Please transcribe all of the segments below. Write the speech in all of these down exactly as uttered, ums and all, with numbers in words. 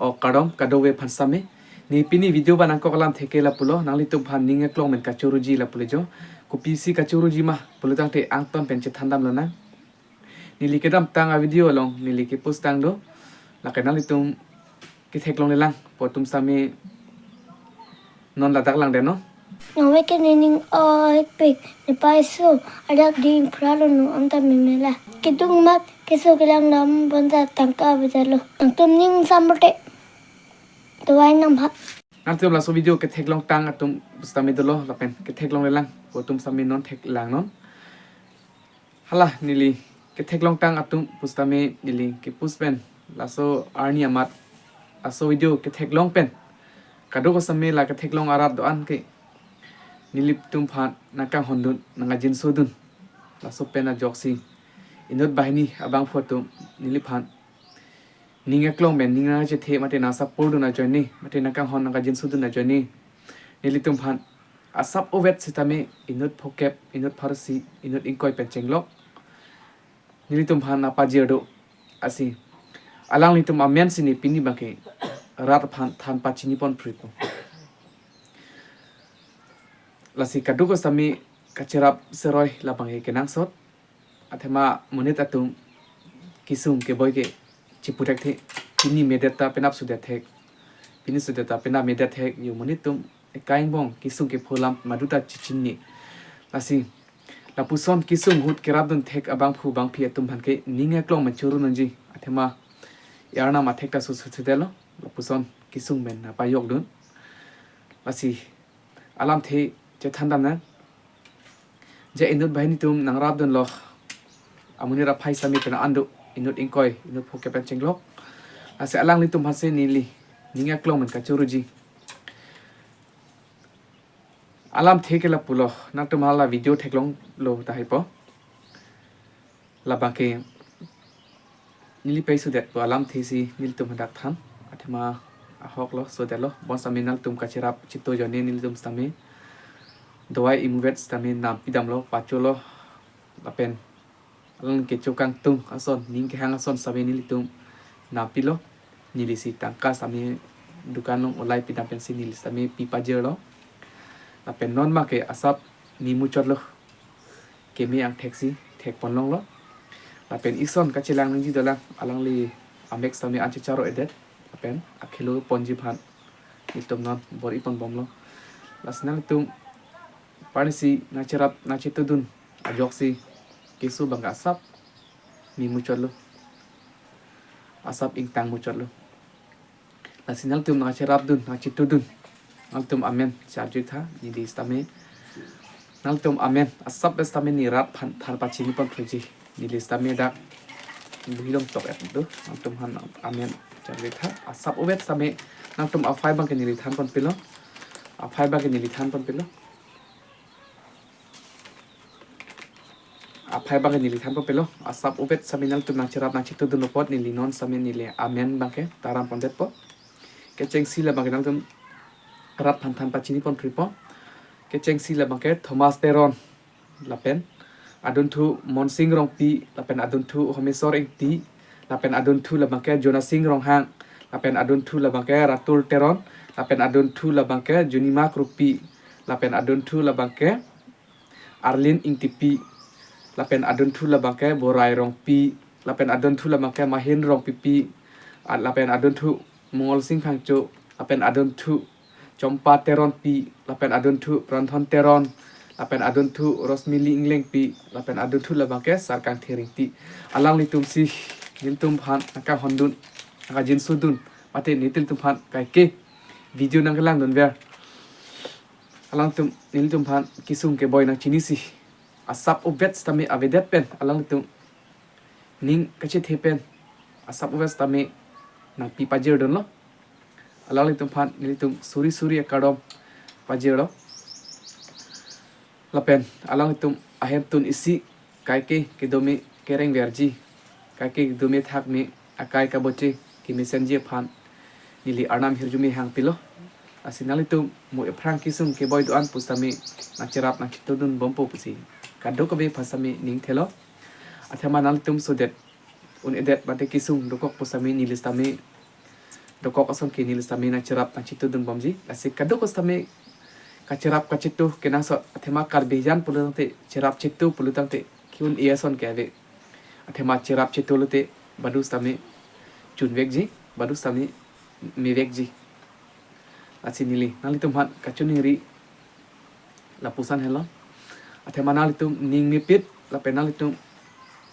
O kardom kadokave aphan sitame. Ne pini video ba nangkok alamthe ke lapulo, nanglitum aphan ning aklong pen kachoruji lapulo jo. Kopisi kachoruji ma pulotangte angton pen chethan damlonang. Neli kedamtang a-video along neli ke-post tang do. Lake nanglitum ketheklonglelang pu atum sitame non ladak langdetnon. Nangve ke nening oipik, nepaiso, adak ding phralo nu amta mimela. Kedung mat, keso kelang dam bonta tangka bejalo. Nangtum ning sambote. Tuai nang bha. Nangtum laso video ketheklongtang atum sitame dolo lapen ketheklonglelang pu atum sitame non theklangnon. Hala neli ketheklongtang atum pusitame neli ke-post pen laso arni amat laso video ketheklong pen kadokave sitame la ketheklong arat do-an ke nelitum aphan nangkanghondun nangkajinsodun. Laso pen ajoksi inut banghini abangphu atum neliphan ning aklong pen ning nangchethe mate nang-support dun ajoine mate nangkanghon nangkajinsodun ajoine nelitum aphan asap ovet sitame inut phokep, inut pharo-isi, inut ingkoi pen chenglok nelitum aphan nangpajir do. Lasi alanglitum amen si ne pini abangke rat aphan than pachiniponphripo. Lasi kadokave sitame kacherap seroi labangke kenangsot. Athema monit atum kesung keboi ke chipu thekthe. Pini medet ta penap sudet thek, pini sudet ta penap medet thek, yo monit atum ekai angbong kesung kepho alam maduta chichinine. Lasi lapuson kesung ahut kerapdun thek abangphu bangphi atum aphan ke ning aklong pen chorunji. Athema arnam athek ta susu sudelo, lapuson kesung pen nangpajokdun. Lasi alamthe chethan damnang. Je inut banghini atum nangrapdunlo, amonit aphai sitame pen an do, inut ingkoi, inut phokep pen chenglok. Lasi alanglitum aphan si neli ning aklong pen kachoruji. Alamthe ke lapulo, nangtum hala video theklonglo tahai po. Labangke neli pei sudet pu alamthe si nelitum hadak than. Athema ahoklo sudetlo. Bonsitame nangtum kacherap chito ajoine nelitum sitame dawai imuvet sitame nampi damlo, pacholo. Lapen alang kecho kangtung ason, ning kehang ason sitame nelitum nampilo. Neli si tangka sitame dukan along olai pidam pensi neli sitame pipajirlo. Lapen non abangke asap me muchotlo. Keme angthek si thekponlonglo. Lapen ison kachelang nangji dolang, alangli amek sitame an checharo-edet. Lapen akhelo ponji aphan nelitum non bor-iponbomlo. Lasi nangtum parnisi nangcherap nangchetodun ajoksi keso abangke asap me muchotlo, asap ingtang muchotlo. Lasi nangtum nangcherapdun nangchetodun, nangtum amen charjuitha, neli sitame nangtum amen asap sitame ne rat aphan than pachiniponphri. Neli sitame dak buhi long tok et do, nangtum aphan amen charjuitha. Asap ovet sitame nangtum aphai abangke neli thanponpilo, aphai abangke neli thanponpilo. Aphai abangke neli thanponpilo. Asap ovet sitame nangtum nangcherap nangchetodun apot neli non sitame neli amen abangke tarampondet po. Kechengsi labangke nangtum rat aphan than pachiniponphripo. Kechengsi labangke Thomas Teron, lapen adunthu Monsing Rongpi, lapen adunthu Homeswar Ingti, lapen adunthu labangke Jonasing Ronghang, lapen adunthu labangke Ratul Teron, lapen adunthu labangke Junima Kropi, lapen adunthu labangke Arlin Ingtipi, lapen adunthu labangke Borai Rongpi, lapen adunthu labangke Mahin Rongpipi, a-, lapen adunthu Mongolsing Phangcho, lapen adunthu Chompa Teronpi, lapen adunthu Pranthon Teron, lapen adunthu Rosmili Inglengpi, lapen adunthu labangke Sarkang Theringti. Alanglitum si nelitum aphan nangkanghondun, nangkajinsodun, mate nelitum aphan kaike video nangkelangdunver, alangtum nelitum aphan kesung keboi nangchinisi asap ovet sitame avedet pen alangtum ning kachethe pen asap ovet sitame nangpipajirdunlo. Alanglitum aphan nelitum suri suri akardom pajirlo. Lapen alanglitum ahemtun isi kaike kedome kerengverji, kaike kedome thakme akai kaboche kemesenji aphan neli arnam hirjume hangpilo. Lasi nanglitum mo ephrang kesung keboi do-an pusitame nangcherap nangchetodunbompo pusi kadokave aphan sitame ning thelo. Athema nanglitum sodet un-edet mate kesung dokok pusitame neli sitame Dokok ason ke neli sitame nangcherap nangchetudun bomji. Lasi kadokave sitame kacherap kachetu kenangsot, athema Karbi jan pulo tangte cherap chetu pulo tangte ke-un-e ason ke ave. Athema cherap chetu lote badu sitame chunvekji, badu sitame mevekji. Lasi neli nanglitum aphan kachiningri lapuson henlo. Athema nanglitum ning mepit lapen nanglitum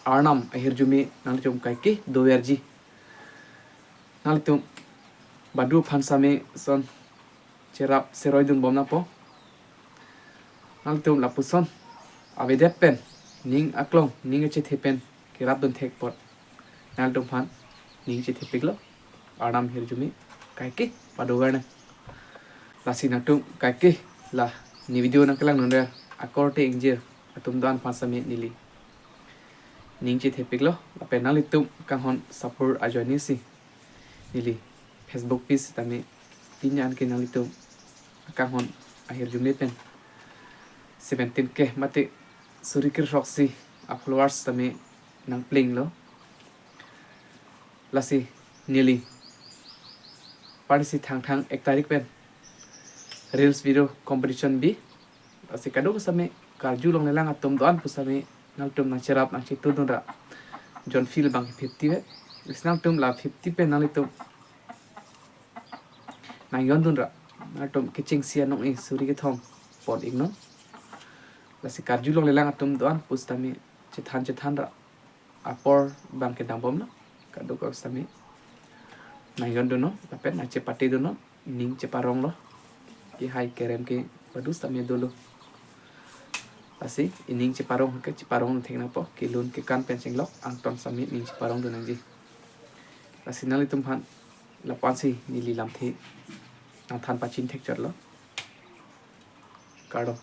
Arnam ahirjume nanglitum kaike doverji. Nanglitum badu aphan sitame son cherap cheroidun bom nangpo. Nanglitum lapuson avedet pen, ning aklong, ning achethe pen kerapdun thek apot nanglitum aphan ning chethepiklo. Arnam ahirjume kaike padover nang. Lasi nangtum kaike la ne video nangkelangdunver akorte ingjir atum do-an aphan sitame neli ning chethepiklo. Lapen nanglitum kanghon support ajoine si neli Facebook page sitame pini an ke nanglitum kanghon ahirjume pen seventeen K mate suri kre-throksi a-followers sitame nangplenglo. Lasi neli parsi Thangthang ek tarik pen reels video competition bi. Lasi kadokave sitame karjulong lelang atum do-an pu sitame nanglitum nangcherap nangchetudunra. Jon fee abang fifty vet. Lasi nanglitum la fifty pen nanglitum nangyondunra. Nanglitum kechengsi anong-e suri kethom pon-iknon. Lasi karjulong lelang atum do-an pu sitame chethan chethanra apor abang kedam bomlo. Kadokave sitame nangyondunnon lapen nangchepatedunnon, ning cheparonglo. Kehai kerem ke badu sitame dolo. Lasi ining cheparong ke cheparong thek nangpo, kelun kekan pen chenglok angton sitame ning cheparongdun nangji. Lasi nanglitum aphan lapu-ansi neli lamthe nangthan pachin thekchotlo. Kardom.